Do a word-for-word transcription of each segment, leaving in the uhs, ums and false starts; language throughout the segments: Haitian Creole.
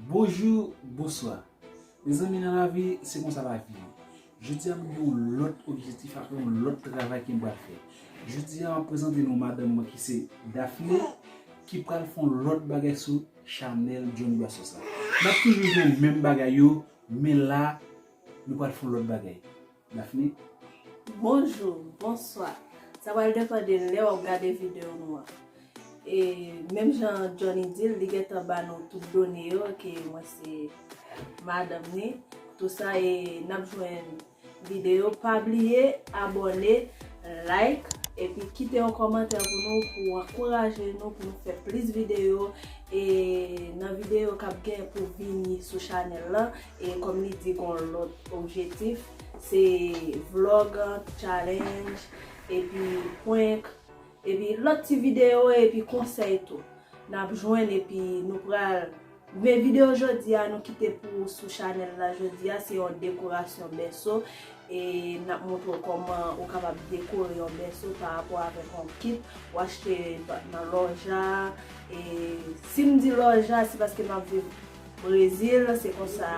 Bonjou, bonswa. Mezanmi, nan lavi, se konsa lavi ye. Jodi a, m gen yon lòt objektif ak yon lòt travay ke m pral fè. Jodi a, m ap prezante nou madanm mwen ki se Daphné, ki pral fè yon lòt bagay sou chanèl Johnny Bassos la. N ap toujou jwenn menm bagay yo, men la, nou pral fè yon lòt bagay. Daphné? Bonjou, bonswa. Sa pral depann de lè w ap gade videyo nou an. E menm jan Johnny di l, li gentan ba nou tout done yo, ke mwen se madanm ni. Tou sa, e n ap jwenn videyo. Pa bliye abòne, like, epi kite yon kòmantè pou nou, pou ankouraje nou, pou nou fè plis videyo. E nan videyo k ap gen pou vini sou chanèl lan, e kòm li di, gon lòt objektif, se vlog, challenge, epi prank, epi lòt ti videyo, epi konsèy tou. N ap jwenn, epi nou pral, men videyo jodi a, nou kite pou sou chanèl la jodi a, se yon dekorasyon bèso. E n ap montre w kòman ou kapab dekore yon bèso pa rapò avèk yon kit. Ou achte nan Loja. E si m di Loja, se paske m ap viv Brezil, se konsa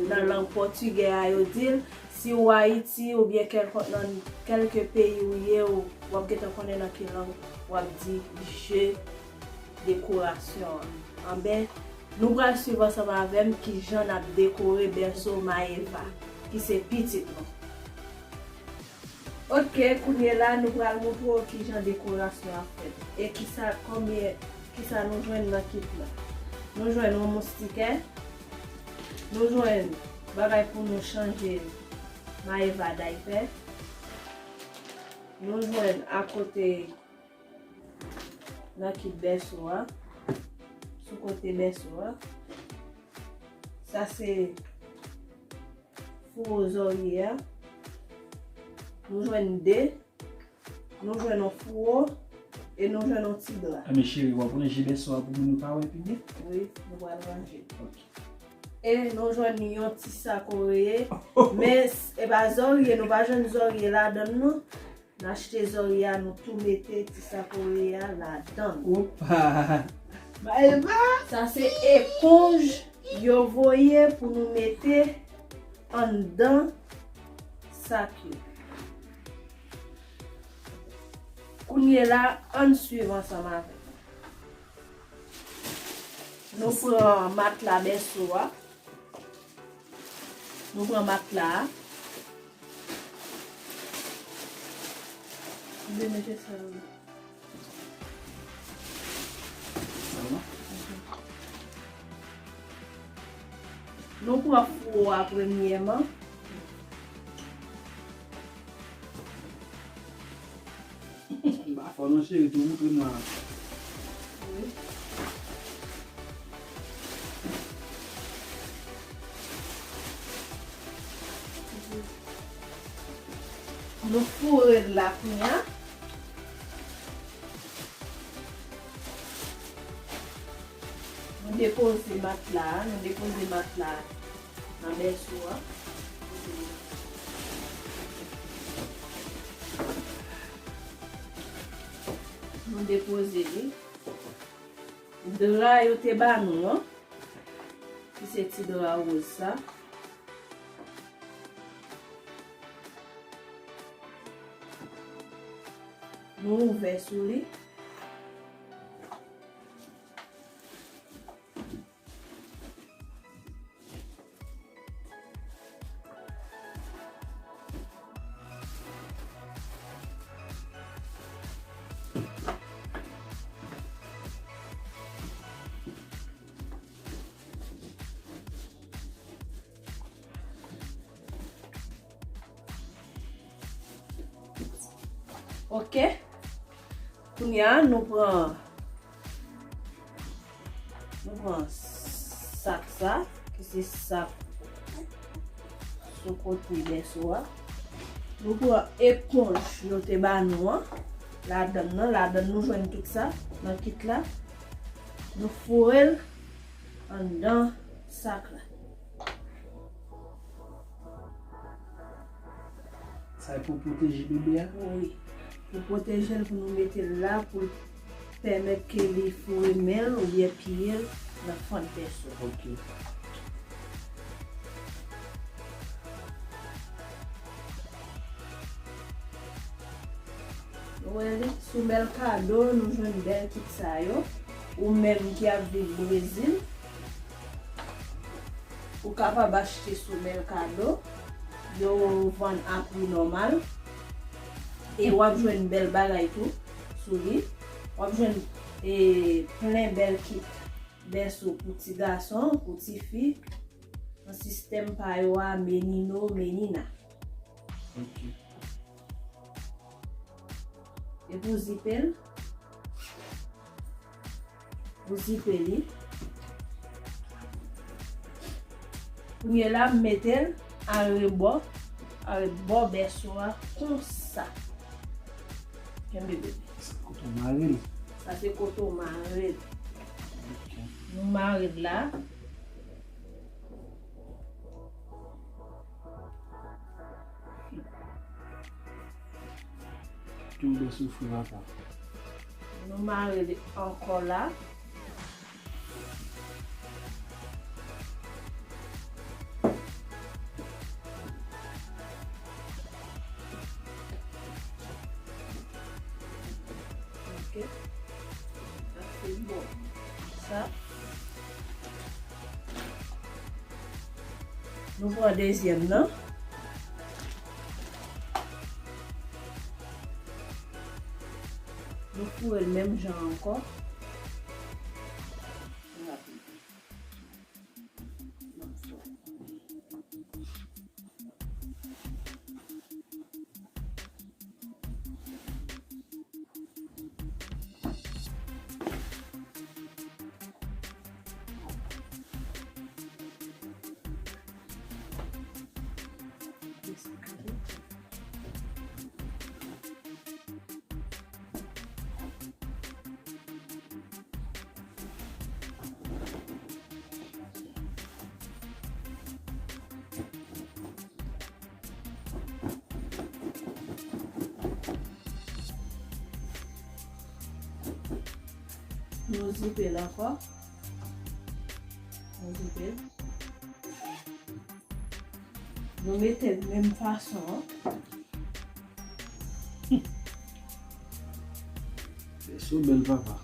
nan lang pòtigè a yo di l. Si w Ayiti oubyen kèlkont nan kèlke peyi ou ye, ou, w ap gentan konnen nan ki lang w ap di je dekorasyon an. Anben, nou pral swiv ansanm avè m kijan n ap dekore bèso Maëva, ki se pitit nou. Ok, kounye la, nou pral montre w kijan dekorasyon ap fèt. E kisa, konbyen, kisa nou jwenn nan kit la. Nou jwenn yon moustikè, nou jwenn bagay pou nou chanje Maëva daypè, nou jwenn akote nan kit bèso a, sou kote bèso a. Sa se fouwo zòrye a. Nou jwenn de. Nou jwenn yon fouwo. E nou jwenn yon ti dra. Enben cheri, w ap ranje bèso a pou moun yo ka wè pi byen? Wi, nou pral ranje. Ok. E nou jwenn yon ti sak oreye. Men, s- e pa zòrye, nou pa jwenn zòrye ladan l non. N achte zòrye a, nou tou mete ti sak oreye a ladan l. Opa! Maëva! Sa se eponj yo voye pou nou mete anndan sak yo. Kounye la, ann swiv ansanm avè m. Nou pran matla bèso a. Nou pran matla a. M vle mete sa yo. Sa bon? Nou pran fouwo a premyèman. M pa fò non cheri, tou moutre m la. Wi. Nou foure l la kounye a. Nou depoze matla a, nou depoze matla a nan bèso a. Nou depoze li. Dra yo te ba nou an, ki se ti dra woz sa. Nou ouvè sou li. Ok. Kounye a, nou pran, nou pran sak sa, ki se sak sou kote bèso a. Nou pran eponj yo te ba nou an, ladann nan, ladann nou jwenn tout sa, nan kit la. Nou foure l anndan sak la. Sa e pou pwoteje bebe a? Wi. Pou pwoteje l, pou nou mete l la, pou l pèmèt ke li foure men l oubyen pye l nan fant bèso. Ok. Nou wè li sou Mercado, nou jwenn bèl kit sa yo. Ou menm ki ap viv Brezil, ou kapab achte sou Mercado. Yo vann a pri nòmal. E w ap jwenn bèl bagay tou sou li. W ap jwenn e, plen bèl kit bèso pou ti gason, pou ti fi. Nan sistèm pa yo a, menino, menina. Ok. E pou zipe l, ou zipe li. Kounye la, m mete l arebò, arebò bèso a konsa. Kenbe bebe. Sa kote w mare l. Sa se kote w mare l. Ok. Nou mare l la. Tou bèso fri papa. Nou mare li ankò la. Ok. Sa se bon. Sa. Nou pran dezyèm nan. Nou foure l menm jan ankò. Nou zipe l ankò. Nou zipe l. Nou mete l menm fason an. Bèso bèl papa.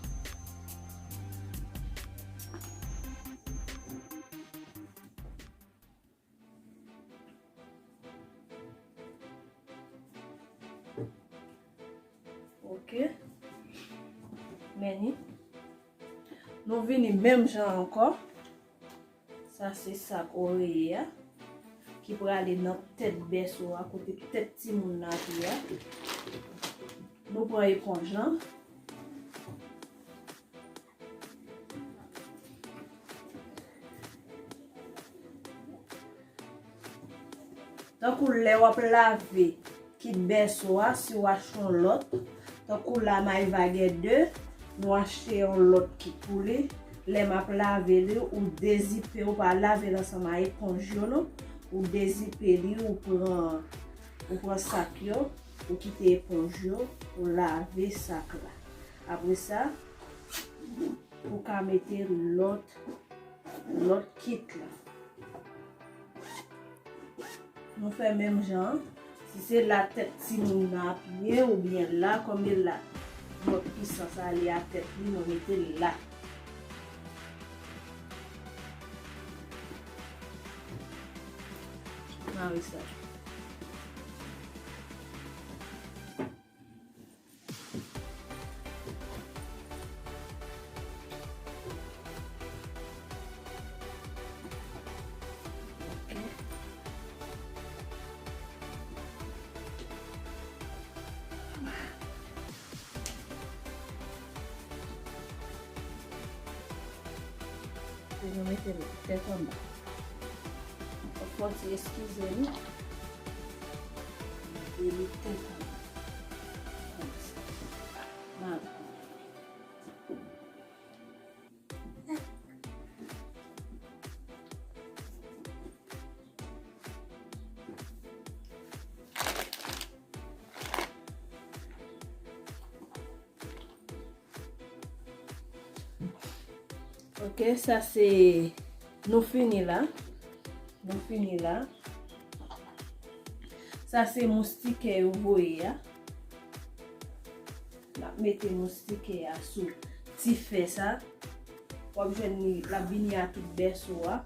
Ok. Men ni. Nou vini menm jan ankò. Sa se sak oreye a ki prale nan tèt bèso a, kote tèt timoun nan ap ye a. Nou pran eponj lan. Tankou lè w ap lave kit bèso a, si w achte yon lòt, tankou la Maeva gen de, nou achte yon lòt kit pou li. Lè m ap lave li, ou dezipe, ou pa lave l ansanm a eponj yo non. Ou dezipe li, ou pran, ou pran sak yo, ou kite eponj yo, ou lave sak la. Apre sa, ou ka mete lòt, lòt kit la. Nou fè menm jan an. Si se la tèt timoun nan ap ye oubyen la, kòm e la, nou ap pwisans ale a tèt li, nou mete l la. Mare sa. Pou nou mete l tèt anba. Fò ti eskize nou. Mete li tèt anba. Konsa. Mare. Fò Ok, sa se, nou fini la. Nou fini la. Sa se moustikè yo voye a. N ap mete moustikè a sou ti fè sa. W ap jwenn li, l ap vini a tout bèso a.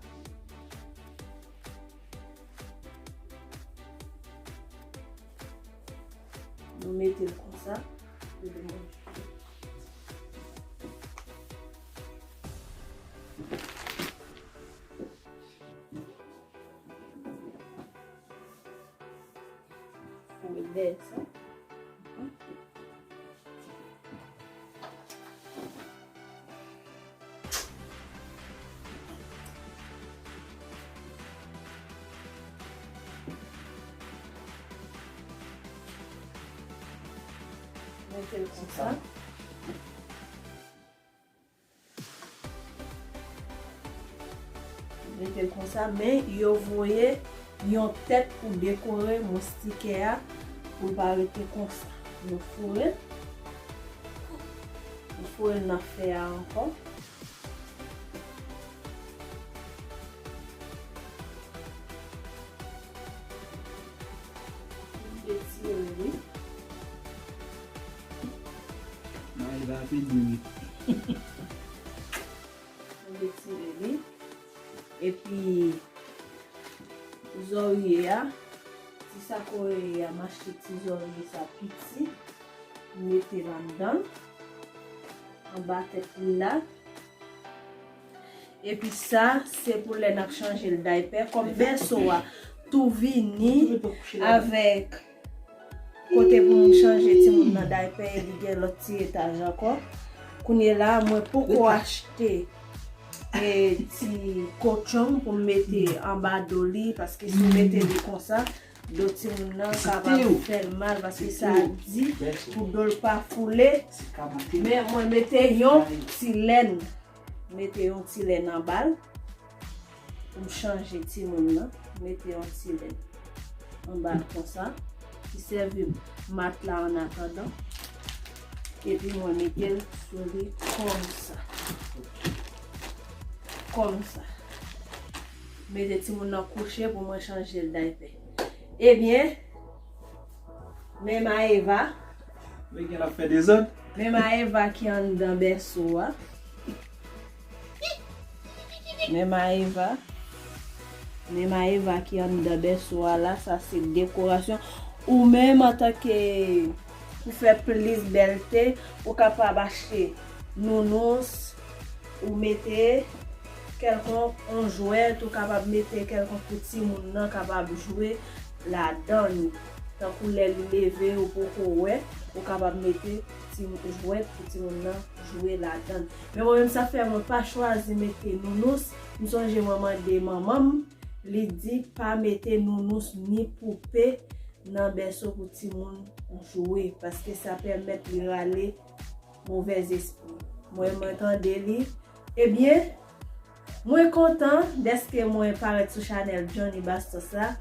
Nou mete l konsa. Foure dèyè sa. Mete l konsa. Mete l konsa, men yo voye yon tèt pou dekore moustikè a, pou l pa rete konsa. Nou foure l. Nou foure l nan fè a ankò. Nou detire li. Mwen va pedi wi. Nou detire li. Epi zòrye a, ti sa kore a, m achte ti zòrye sa piti. M mete l anndan. Anba tèt li la. Epi sa, se pou lè n ap chanje l daypè. Kòm bèso a tou vini avèk kote pou m chanje timoun nan daypè, e li gen lòt ti etaj ankò. Kounye la, mwen poko achte, e, ti kochon pou m mete anba do li, paske si w mete li konsa, do timoun nan kapab fè l mal, paske sa di pou do l pa foule. Men mwen mete yon ti lèn. Mete yon ti lèn anba l. Pou m chanje timoun nan, mete yon ti lèn anba l konsa. Ki sèvi matla an atandan. Epi mwen mete l sou li konsa. Konsa. Mete timoun nan kouche pou mwen chanje l daypè. Ebyen, men Maeva. Men gen l ap fè dezòd. Men Maeva ki anndan bèso a. Men Maeva. Men Maeva ki anndan bèso a la, sa se dekorasyon. Ou menm antanke, pou fè plis bèlte, ou kapab achte nounous, ou mete kèlkonk yon jwèt, ou kapab mete kèlkonk pou timoun nan kapab jwe ladan l. Tankou lè li leve, ou poko wè, ou kapab mete ti jwèt pou timoun nan jwe ladan l. Men mwen menm sa fè mwen pa chwazi mete nounous. M sonje mwen mande manman m, li di pa mete nounous ni poupe nan bèso pou timoun jwe, paske sa pèmèt li rale movèzespri. Mwen, mwen tande li. Ebyen, mwen kontan dèske mwen parèt sou chanèl Johnny Bastos la.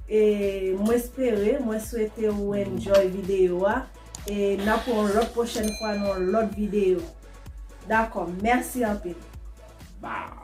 E mwen espere, mwen swete ou enjoy videyo a. E n ap wè yon lòt pwochèn fwa nan yon lòt videyo. Dakò, mèsi anpil. Bye.